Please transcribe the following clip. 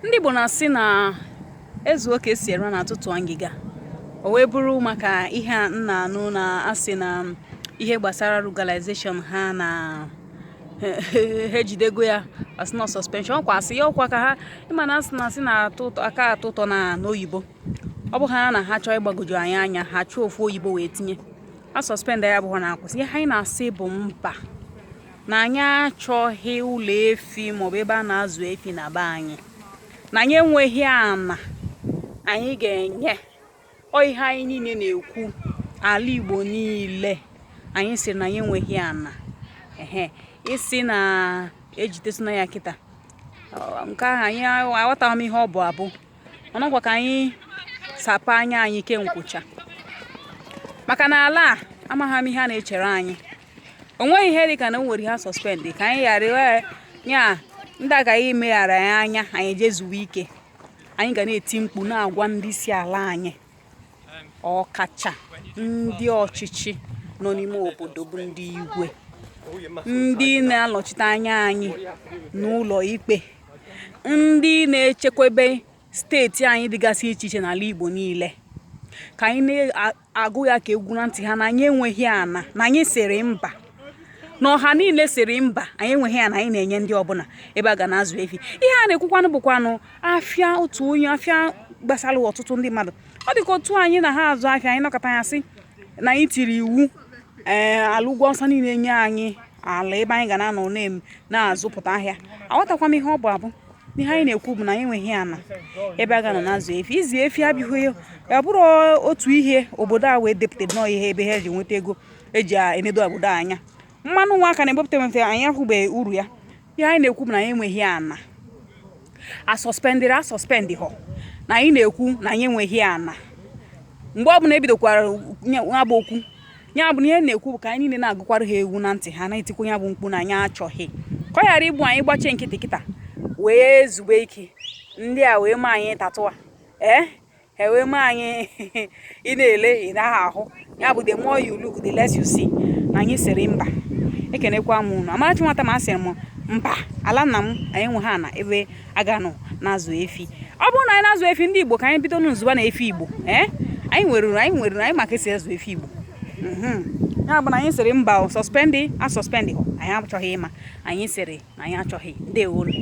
Ndị Igbo na-asị na ezuo ka esi ere na atụtụ ngịga. O wee bụrụ maka ihe a m na-anụ na asị na ihe gbasara Rugalization ha na ha ejidego ya, asị na suspension, ọkwa asị ya, ọkwa ka ha ịma na asị na asị na-atọ ụtọ aka atọ ụtọ na n'oyibo. Ọ bụ ha na ha chọọ ịgbagoju anyị anya, ha chụọ ofu oyibo wee tinye a suspend ya, abụghị na akwụsị. Ihe anyị na-asị bụ mba, na anyị achọghị ụlọ efi maọbụ ebe a na-azụ efi na be anyị, na anyị enweghị ana anyị ga-enye. Ọ ihe anyị niile na-ekwu, ala Igbo niile, anyị sịrị na anyị enweghị ana. Ehe, isi na ejidesina ya kịta, nke ahụ anyị aghọtaghị m ihe ọ bụ abụ, mana ọkwa ka anyị sapa anya anyị ke nkwụcha, maka na ala a amaghị m ihe a na-echere anyị. O nweghị ihe dị ka na o nwere ihe suspend ka anyị ghara ya. Ndị agaghị emeghara ya anya, anyị jee zuwe ike. Anyị ga na-eti mkpu na-agwa ndị isi ala anyị, ọkacha ndị ọchịchị nọ n'ime obodo, bụ ndị igwe, ndị na-anọchite anya anyị n'ụlọ ikpe, ndị na-echekwebe steeti anyị dịgasị iche iche n'ala Igbo niile, ka anyị na-agụ ya ka egwu na ntị ha na anyị enweghị ana, na anyị sịrị mba, na ọha niile sịrị mba, anyị enweghị ana anyị na-enye ndị ọbụla ebe a ga na-azụ efi. Ihe a na-ekwukwanụ bụkwanụ afịa otu onye, afịa gbasara ọtụtụ ndị mmadụ. Ọ dị ka otu anyị na ha azụ afịa, anyị nọkọta ya sị na anyị tiri iwu, ee, ala ugwu awụsa niile nye anyị ala ebe anyị ga na-anọ na-azụpụta ahịa. Aghọtakwa m ihe ọ bụ abụ. Ihe anyị na-ekwu bụ na anyị enweghị ana ebe a ga-anọ na-azụ efi. Ịzụ efi abịghị ya bụrụ otu ihe obodo a wee depụta nnọọ ihe ebe ha ji nweta ego eji enedo obodo anya. Mmanụ nwa aka na-ebepụta enweta, anyị ahụbeghị uru ya. Ihe anyị na-ekwu bụ na anyị enweghị ana. A suspendịrị, a suspendị họ, na anyị na-ekwu na anyị enweghị ana. Mgbe ọbụla ebidokwara ya bụ okwu, ya bụ na ihe na-ekwu bụ ka anyị niile na-agụkwara ha egwu na ntị ha, na-etikwa ya bụ mkpu na anyị achọghị ka ọ ghara igbu anyị. Gbachie nkịtị kịta wee zube ike, ndị a wee mee anyị tatụa, ee, ha wee mee anyị ị na-ele ị naghị ahụ. Ya bụ, the more you look, the less you see. Na anyị sịrị mba. Ekenekwa m unu. Amarachi nwata ma asịrị m mba, ala nna m, anyị enweghị ana ebe a ga-anọ na-azụ efi. Ọ bụrụ na anyị na-azụ efi, ndị Igbo, ka anyị bido nzụba na efi Igbo. Ee, anyị nwere anyị maka esi azụ efi Igbo. Ya bụ na anyị sịrị mba, suspend a suspend, anyị achọghị ịma. Anyị sịrị na anyị achọghị. Ndewonu.